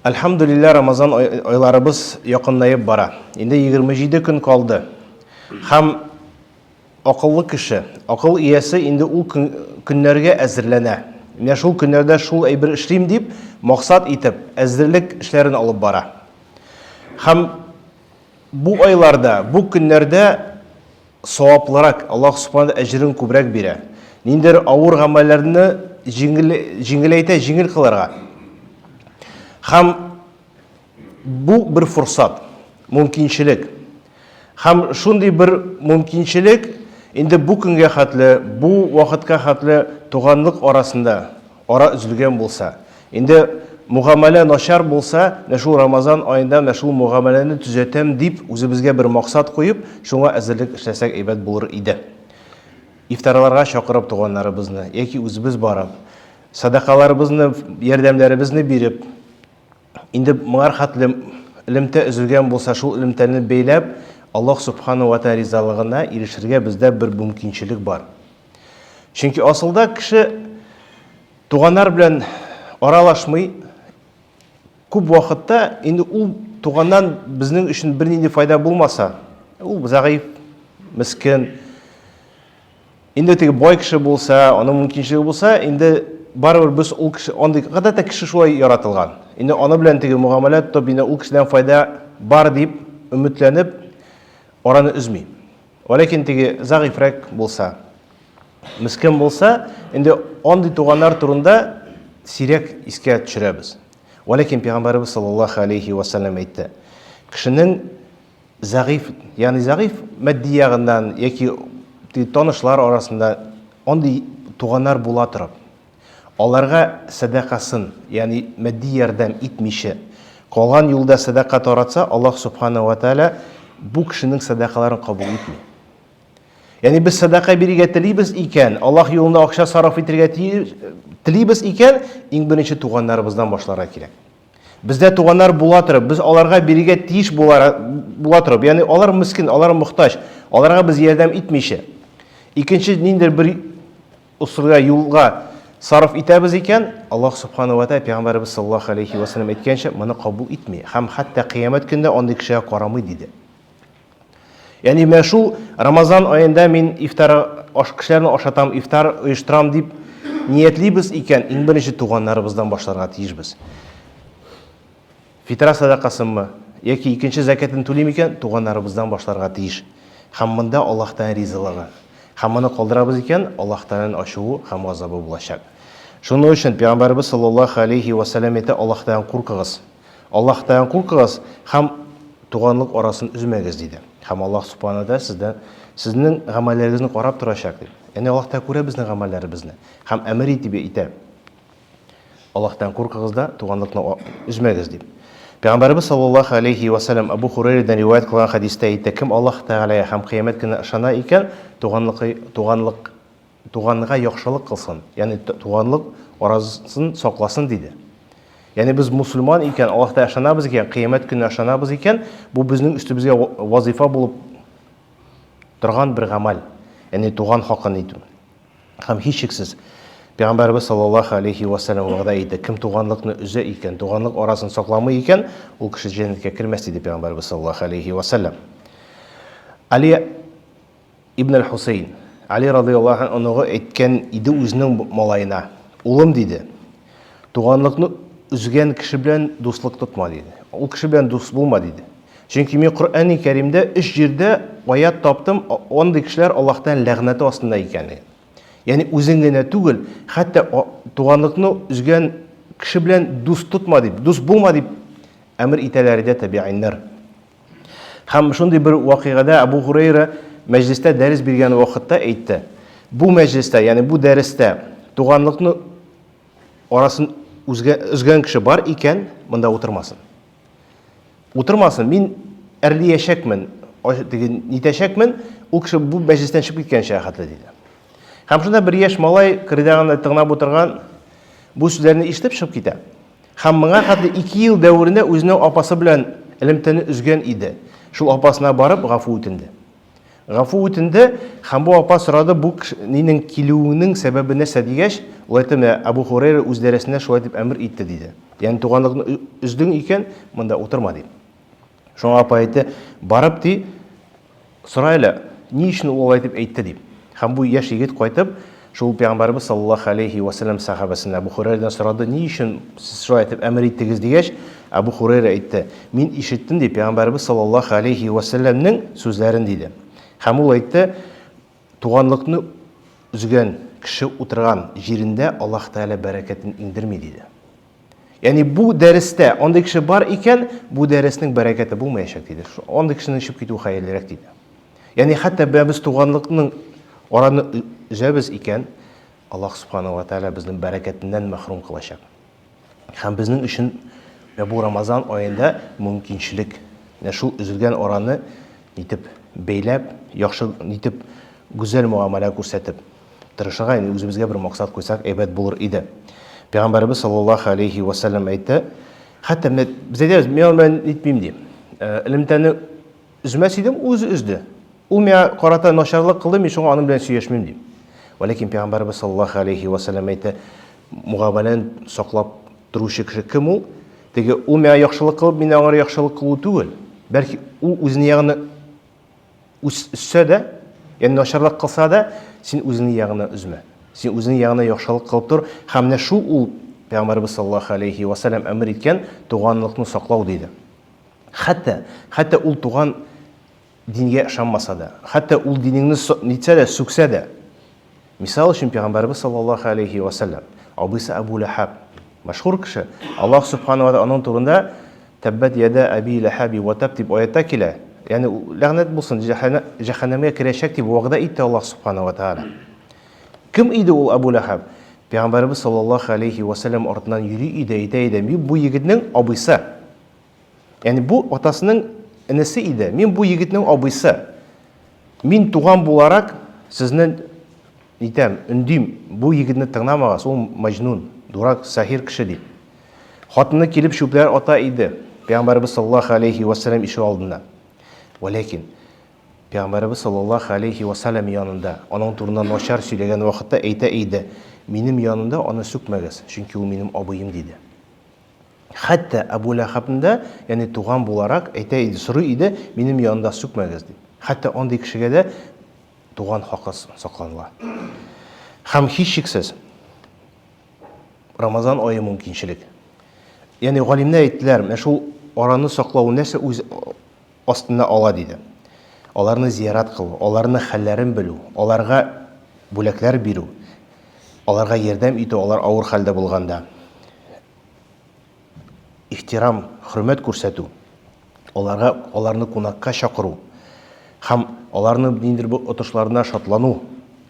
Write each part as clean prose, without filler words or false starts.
Әлхәмдүлилләһ, Рамазан айларыбыз якыннаеп бара. Инде 27 көн калды. Һәм акыллы кеше, акыл иясе инде ул көннәргә әзерләнә. Менә шул көннәрдә шул әйбер эшлим дип, максат итеп, әзерлек эшләрен алып бара. Һәм бу айларда, бу көннәрдә саваплырак, Аллаһ Субхану әҗерен күбрәк бирә. Ниндидер авыр гамәлләрне җиңел, җиңеләйтә, җиңел кылырга. Һәм бу бер форсат, мөмкинчелек. Һәм шундый бер мөмкинчелек инде бу көнгә хәтле, бу вакытка хәтле туганлык арасында ара өзелгән булса, инде мөгамәлә начар булса, менә шул Рамазан аенда менә шул мөгамәләне төзәтәм дип, үзебезгә бер максат куеп, шуңа әзерлек эшләсәк әйбәт булыр иде. Ифтарларга чакырып туганнарыбызны яки үзебез барып, садакаларыбызны, ярдәмнәребезне биреп, инде моңар хәтле элемтә өзелгән булса, шул элемтәне бәйләп, Аллаһ Субхану ва Тааля ризалыгына ирешергә бездә бер мөмкинчелек бар. Чөнки асылда кеше туганнар белән аралашмый, күп вакытта инде ул туганнан безнең өчен бернинди файда булмаса, ул зәгыйф, мескен. Инде теге бай кеше булса, аның мөмкинчелеге булса, инде барыбер без ул кеше, андый гадәттә кеше шулай яратылган. Инде аны белән теге мөгамәлә тотып, инде ул кешедән файда бар дип өметләнеп, араны өзми. Вәләкин теге зәгыйфрәк булса, мескен булса, инде андый туганнар турында сирәк искә төшерәбез. Вәләкин пәйгамбәребез саллаллаһу алейхи ва саллям әйтте: кешенең зәгыйф, ягъни зәгыйф матди ягыннан яки танышлар арасында андый туганнар була торып, Аларга сәдакасын, ягъни матди ярдәм итмичә, калган юлда сәдака таратса, Аллаһ Субхана ва Тааля бу кешенең сәдакаларын кабул итми. Ягъни без сәдака бирергә телибез икән, Аллаһ юлында акча сарыф итәргә телибез икән, иң беренче туганнарыбыздан башларга кирәк. Бездә туганнар була торып, без аларга бирергә тиеш була, була торып, ягъни алар мискин, алар мохтаҗ, аларга без ярдәм итмичә, икенче ниндидер бер Усырга юлга сарыф итәбез икән, Аллаһ Субхану ва Тааля Пәйгамбәребез саллаллаһу алейхи ва сәлләм әйткәнчә, моны кабул итми һәм хәтта кыямәт көнендә андый кешегә карамый диде. Ягъни менә шул Рамазан аенда мин ифтар аш кешеләрне ашатам, ифтар оештырам дип ниятлибез икән, иң беренче туганнарыбыздан башларга тиешбез. Фитра сәдакасынмы, яки икенче зәкятен түлим икән, туганнарыбыздан башларга тиеш. Һәм монда Аллаһ Тәгалә ризалыгы. Һәм моны калдырабыз икән, Аллаһ Тәгаләнең ачуы һәм газабы булачак. Шуның өчен Пәйгамбәребез саллаллаһу алейһи вә сәлләм әйтә, Аллаһ Тәгаләдән куркыгыз. Аллаһ Тәгаләдән куркыгыз һәм туганлык арасын өзмәгез, диде. Һәм Аллаһ Субхана Тәгалә сездән сезнең гамәлләрегезне карап торачак, дип. Ягъни Аллаһ Тәгалә күрә безнең гамәлләребезне һәм әмер итеп әйтә. Аллаһтан куркыгыз да, туганлыкны өзмәгез дип. Пәйгамбәребез саллаллаһу алейхи ва саллям Абу Хурайрадан риваять кылган хәдистә әйтә, кем Аллаһ Тәгаләгә һәм кыямәт көненә ышана икән, туганлык туганлык туганга яхшылык кылсын, ягъни туганлык арасын сакласын диде. Ягъни без мусульман икән, Аллаһ Тәгаләгә ышанабыз икән, кыямәт көненә ышанабыз икән, бу безнең өстебезгә вазифа булып торган бер гамәл, ягъни туган хакын итү. Һәм һичшиксез, Пәйгамбәребез саллаллаһу алейһи вә сәлләм вәгъдә итте, кем туганлыкны өзә икән, туганлык арасын сакламый икән, ул кеше җәннәткә кермәс, диде Пәйгамбәребез саллаллаһу алейһи вә сәлләм. Али ибн аль-Хусейн, Али радыяллаһу анһу оныгы әйткән иде үзенең малаена, улым, диде, туганлыкны өзгән кеше белән дуслык тотма, диде. Ул кеше белән дус булма, диде. Чөнки мин Коръәни Кәримдә өч җирдә аят таптым, андый кешеләр Аллаһтан ләгънәте астында икәнлеген. Ягъни үзең генә түгел, хәтта туганлыкны өзгән кеше белән дус тотма дип, дус булма дип әмер итәләр иде табииннар. Һәм шундый бер вакыйгада Абу Хурейра мәҗлестә дәрес биргән вакытта әйтте. Бу мәҗлестә, ягъни бу дәрестә туганлыкны арасын өзгән кеше бар икән, монда утырмасын. Утырмасын, мин әрлиячәкмен, теге нитәчәкмен, ул кеше бу мәҗлестән чыгып киткәнчә хәтле диде. Һәм шунда бер яшь малай кырыйда гына тыңлап утырган бу сүзләрне ишетеп чыгып китә. Һәм моңа хәтле 2 ел дәверендә үзенең апасы белән элемтәне өзгән иде. Шул апасына барып гафу үтенде. Гафу үтенде, һәм бу апа сорады, бу нинең килүенең сәбәбе нәрсә дигәч, Ул әйтте, менә Әбу Хурейра үз дәресендә шулай дип әмер итте, диде. Ягъни туганлыкны өздең икән, монда утырма, дип. Шуңа апа әйтте, барып ди, сора әле, ни өчен ул алай дип әйтте дип. Һәм бу яшь егет кайтып, шул пәйгамбәребез саллаллаһу алейхи ва сәлләм сәхабәсенә Әбу Хурайрадан сорады, ни өчен сез шулай итеп әмер иттегез дигәч, Әбу Хурайра әйтте, мин ишеттем ди пәйгамбәребез саллаллаһу алейхи ва сәлләмнең сүзләрен диде. Һәм ул әйтте, туганлыкны өзгән кеше утырган җирендә Аллаһ Тәгалә бәрәкәтен иңдерми диде. Ягъни бу дәрестә андый кеше бар икән, бу дәреснең бәрәкәте булмаячак диде. Андый кешенең чыгып китүе хәерлерәк диде. Ягъни хәтта без туганлыкның араны өзәбез икән, Аллаһ субханаһу ва тааля безнең бәрәкәтеннән мәхрүм кылачак. Һәм безнең өчен бу Рамазан аенда мөмкинчелек. Менә шул өзелгән араны нитеп бәйләп, яхшы нитеп гүзәл мөгамәлә күрсәтеп тырышырга, инде үзебезгә бер максат куйсак, әйбәт булыр иде. Пәйгамбәребез саллаллаһу алейхи ва сәлләм әйтте, хәтта менә без әйтәбез, мин аны белән нитмим ди. Э, элемтәне өзмәс идем, ул үзе өзде. Ул миңа карата начарлык кылды, мин шуңа аның белән сөйләшмим ди. Вәләкин пәйгамбәребез саллаллаһу алейхи ва сәлләм әйтте, мөгамәләне саклап торучы кеше кем ул? Теге ул миңа яхшылык кылып, мин аңа яхшылык кылу түгел. Бәлки ул үзенең ягына Үссә дә, ягъни начарлык кылса да, син үзеңне ягына өзмә. Син үзеңне ягына яхшылык кылып тор. Һәм менә шул ул Пәйгамбәребез саллаллаһу алейхи ва сәлләм әмер иткән туганлыкны саклау диде. Хәтта, хәтта ул туган дингә ышанмаса да, хәтта ул динеңне нитсә дә, сүксә дә. Мисал өчен, Пәйгамбәребез саллаллаһу алейхи ва сәлләм, абыйсы Әбу Ләһаб, мәшһүр кеше, Аллаһ субхана ва тааля аның турында Тәббәт яда әби ләһаби ва таб дип аятта килә. Ягъни ләгънәт булсын, җәһәннәмгә керәчәк дип вәгъдә итте Аллаһ субхана ва тааля. Кем иде ул Әбу Ләһаб? Пәйгамбәребез саллаллаһу алейхи ва сәлләм артыннан йөри иде, әйтә иде, мин бу егетнең абыйсы. Ягъни бу атасының энесе иде. Мин бу егетнең абыйсы. Мин туган буларак сезне нитәм, өндим, бу егетне тыңламагыз, ул мәҗнун, дурак, сахир кеше дип. Хатыны килеп чүпләр ата иде. Пәйгамбәребез саллаллаһу алейхи ва сәлләм ишек алдында. Вәләкин Пәйгамбәребез саллаллаһу алейхи ва сәлләм янында аның турында начар сөйләгән вакытта әйтә иде, минем янымда аны сүкмәгез, чөнки ул минем абыем диде. Хәтта Әбу Ләхәбне дә, ягъни туган буларак, әйтә иде, сорый иде, минем янымда сүкмәгез дип. Хәтта андый кешегә дә туган хакы сакланыла. Һәм һичшиксез Рамазан ае мөмкинчелек. Ягъни галимнәр әйттеләр, менә шул араны саклау нәрсә үз астына ала диде. Аларны зиярат кылу, аларның хәлләрен белү, аларга бүләкләр бирү, аларга ярдәм итү, алар авыр хәлдә булганда. Ихтирам, хөрмәт күрсәтү, аларга аларны кунакка чакыру һәм аларның ниндидер бу отышларына шатлану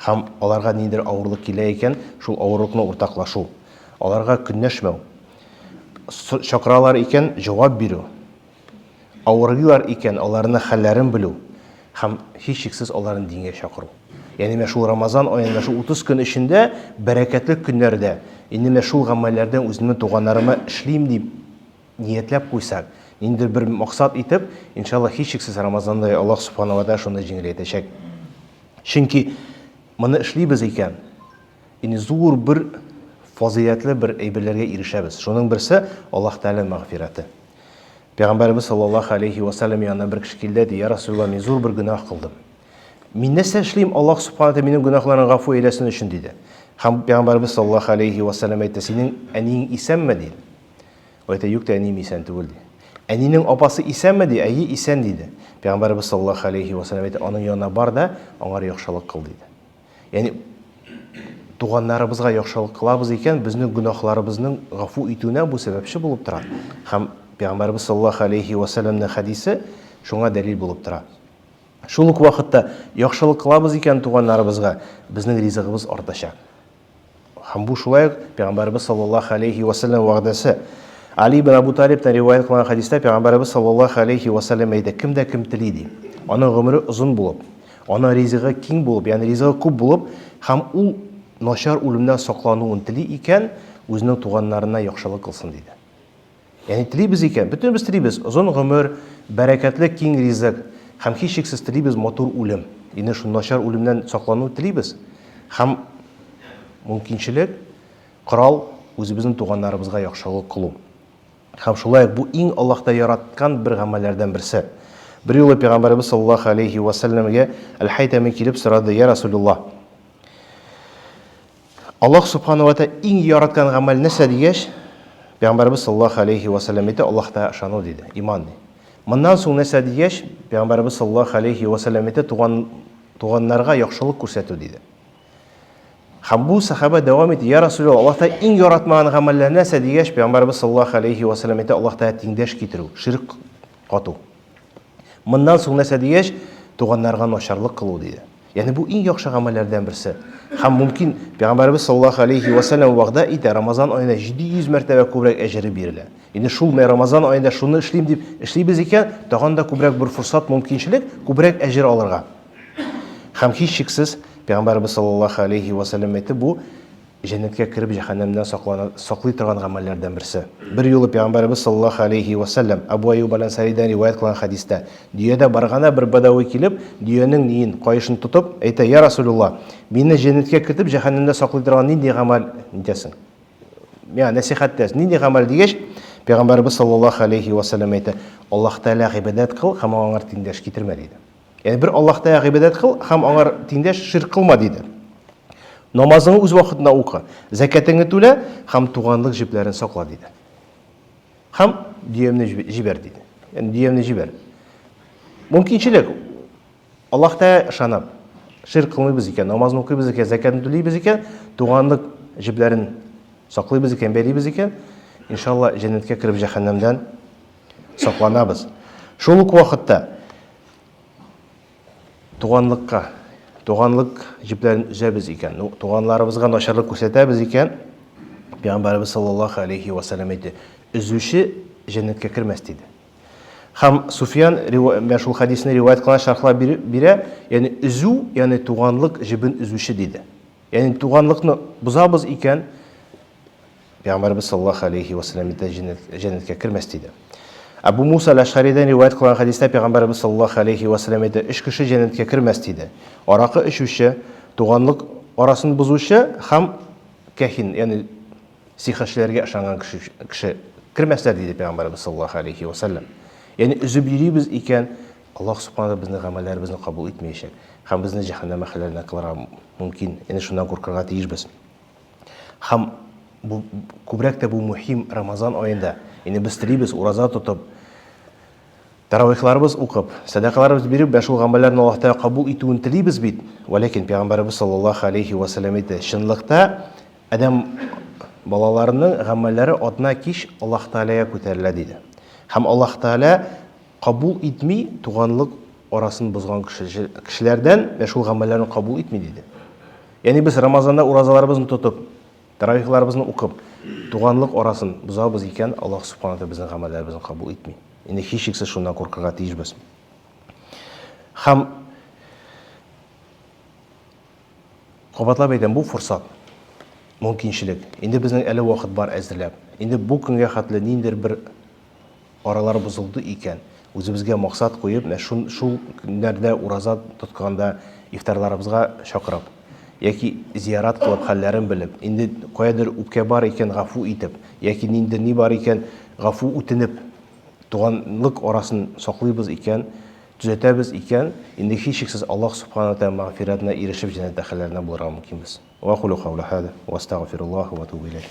һәм аларга ниндидер авырлык килә икән, шул авырлыкны уртаклашу, аларга көнләшмәү, чакыралар икән, җавап бирү, Авырыйлар икән, аларны хәлләрен белү һәм һичшиксез аларны дингә чакыру. Ягъни менә шул Рамазан аенда, шул 30 көн эчендә бәрәкәтле көннәрдә, инде менә шул гамәлләрдән үземнең туганнарыма эшлим дип ниятләп куйсак, ниндидер бер максат итеп, иншалла, һичшиксез Рамазанда Аллаһ Субхану ва Тааля шуны җиңеләйтәчәк. Чөнки моны эшлибез икән, инде зур бер фазыйләтле бер әйберләргә ирешәбез. Шуның берсе Аллаһ Тәгалә мәгъфирәте. Пәйгамбәребез саллаллаһу алейхи ва сәлләм янына бер кеше килде, ди, Я Расулулла, мин зур бер гөнаһ кылдым. Мин нәрсә эшлим, Аллаһ субхана тәгалә минем гөнаһларымны гафу әйләсен өчен, диде. Һәм пәйгамбәребез саллаллаһу алейхи ва сәлләм әйтте, синең әниең исәнме, ди. Ул әйтә, юк, әнием исән түгел, ди. Әнинең апасы исәнме, ди? Әйе, исән, диде. Пәйгамбәребез саллаллаһу алейхи ва сәлләм әйтте, аның янына бар да, аңар яхшылык кыл, диде. Ягъни туганнарыбызга яхшылык кылабыз икән, безнең гөнаһларыбызның гафу итүенә бу сәбәпче булып тора. Һәм Пәйгамбәребез саллаллаһу алейхи ва сәлләмнең хәдисе шуңа дәлил булып тора. Шул ук вакытта яхшылык кылабыз икән туганнарыбызга, безнең ризыгыбыз артачак. Һәм бу шулай ук Пәйгамбәребез саллаллаһу алейхи ва сәлләм вәгъдәсе. Али ибн Абу Талибтан риваять кылган хәдистә Пәйгамбәребез саллаллаһу алейхи ва сәлләм әйтә, кем дә кем тели ди, аның гомере озын булып, аның ризыгы киң булып, ягъни ризыгы күп булып, һәм ул начар үлемнән саклануын тели икән, үзенең туганнарына яхшылык кылсын диде. Ягъни телибез икән, бөтенебез телибез озын гомер, бәрәкәтле киң ризык һәм һичшиксез телибез матур үлем. Инде шул начар үлемнән саклану телибез. Һәм мөмкинчелек. корал, үзебезнең туганнарыбызга яхшылык кылу. Һәм шулай ук бу иң Аллаһ та яраткан бер гамәлләрдән берсе. Бер юлы Пәйгамбәребез саллаллаһу алейһи вә сәлләмгә Әл-Хәйтәми килеп сорады, Я Расулуллаһ, Аллаһ субхану ва тәгалә иң яраткан гамәл нәрсә дигәч, Пәйгамбәребез саллаллаһу алейһи вә сәлләм әйтте, Аллаһ Тәгалә ышану диде, иман ди. Моннан соң нәрсә дигәч, Пәйгамбәребез саллаллаһу алейһи вә сәлләм әйтте, туган туганнарга яхшылык күрсәтү диде. Һәм бу сәхабә дәвам итте, Я Расулуллаһ, Аллаһ Тәгалә иң яратмаган гамәлләр нәрсә дигәч, Пәйгамбәребез саллаллаһу алейһи вә сәлләм әйтте, Аллаһ Тәгалә тиңдәш китерү, ширк кату. Моннан соң нәрсә дигәч, туганнарга начарлык кылу диде. Ягъни бу иң яхшы гамәлләрдән берсе. Һәм мөмкин, Пәйгамбәребез саллаллаһу алейһи вә сәлләм вәгъдә итә, Рамазан аенда 700 мәртәбә күбрәк әҗере бирелә. Инде шул менә Рамазан аенда шуны эшлим дип эшлибез икән, тагын да күбрәк бер форсат, мөмкинчелек, күбрәк әҗер алырга. Һәм һичшиксез, Пәйгамбәребез саллаллаһу алейһи вә сәлләм әйтте, бу җәннәткә кереп җәһәннәмнән саклана, саклый торган гамәлләрдән берсе. Бер юлы Пәйгамбәребез саллаллаһу алейһи вә сәлләм Абу Аюб әл-Ансаридән риваять кылган хәдистә, дөядә барганда бер бәдәви килеп, дөянең ниен, каешын тотып, әйтә, Я Расулулла, мине җәннәткә кертеп җәһәннәмдә саклый торган нинди гамәл нитәсең? Миңа нәсихәт итәсең, нинди гамәл дигәч, Пәйгамбәребез саллаллаһу алейһи вә сәлләм әйтә, Аллаһ Тәгалә гыйбадәт кыл һәм аңа тиңдәш китермә, диде. Ягъни бер Аллаһ Тәгаләгә гыйбадәт кыл һәм аңар тиңдәш ширк кылма диде. Намазыңны үз вакытында укы, зәкәтеңне түлә һәм туганлык җепләрен сакла диде. Һәм дөямне җибәр диде. Ягъни дөямне җибәр. Мөмкинчелек Аллаһ Тәгаләгә ышанып, ширк кылмыйбыз икән, намазны укыйбыз икән, зәкәтне түлибез икән, туганлык җепләрен саклыйбыз икән, бәйлибез икән, иншалла җәннәткә кереп җәһәннәмдән сакланабыз. Шул ук вакытта туганлыкка, туганлык җепләрен өзәбез икән, ну, туганларыбызга начарлык күрсәтәбез икән, Пәйгамбәребез саллаллаһу алейхи ва сәлләм әйтте, өзүче җәннәткә кермәс диде. Һәм Суфиян менә шул хәдисне риваять кылган шәрхләр бирә, ягъни өзү, ягъни туганлык җебен өзүче диде. Ягъни туганлыкны бозабыз икән, Пәйгамбәребез саллаллаһу алейһи вә сәлләм әйтә, җәннәткә кермәс диде. Әбу Муса әл-Әшгаридән риваять кылган хәдистә Пәйгамбәребез саллаллаһу алейһи вә сәлләм әйтә, өч кеше җәннәткә кермәс диде. Аракы эчүче, туганлык арасын бозучы һәм кәһин, ягъни сихерчеләргә ышанган кеше, кеше кермәсләр диде Пәйгамбәребез саллаллаһу алейһи вә сәлләм. Ягъни өзеп йөрибез икән, Аллаһ субхана безнең гамәлләребезне кабул итмәячәк һәм безне җәһәннәм әһелләреннән кылырга мөмкин. Инде шуннан куркырга тиешбез. Һәм бу күбрәк тә бу мөһим Рамазан аенда. Инде без телибез ураза тотып, таравихларыбыз укып, сәдакаларыбыз биреп, бә шул гамәлләрне Аллаһ Тәгалә кабул итүен телибез бит. Вәләкин Пәйгамбәребез саллаллаһу алейхи ва сәлләм әйтте, чынлыкта адәм балаларының гамәлләре атна кич Аллаһ Тәгаләгә күтәрелә диде. Һәм Аллаһ Тәгалә кабул итми туганлык арасын бозган кешеләрдән вә шул гамәлләрен кабул итми диде. Ягъни без Рамазанда уразаларыбызны тотып, таравихларыбызны укып, туганлык арасын бозабыз икән, Аллаһ Субхану тәгалә безнең гамәлләребезне кабул итми. Инде һичшиксез шуннан куркырга тиешбез. Һәм кабатлап әйтәм, бу форсат, мөмкинчелек. Инде безнең әле вакыт бар әзерләп. Инде бу көнгә хәтле ниндидер бер Аралар бозылды икән, үзебезгә максат куеп, менә шун, шул көннәрдә ураза тотканда ифтарларыбызга чакырып, яки зиярат кылып, хәлләрен белеп, инде каядыр үпкә бар икән, гафу итеп, яки ниндидер ни бар икән, гафу үтенеп, туганлык арасын саклыйбыз икән, төзәтәбез икән, инде һичшиксез Аллаһ Субхана Тәгалә мәгъфирәтенә ирешеп җәннәт әһелләреннән булырга мөмкинбез. Ва акулу каули һаза, ва астагфируллаһ ва атубу иләйһ.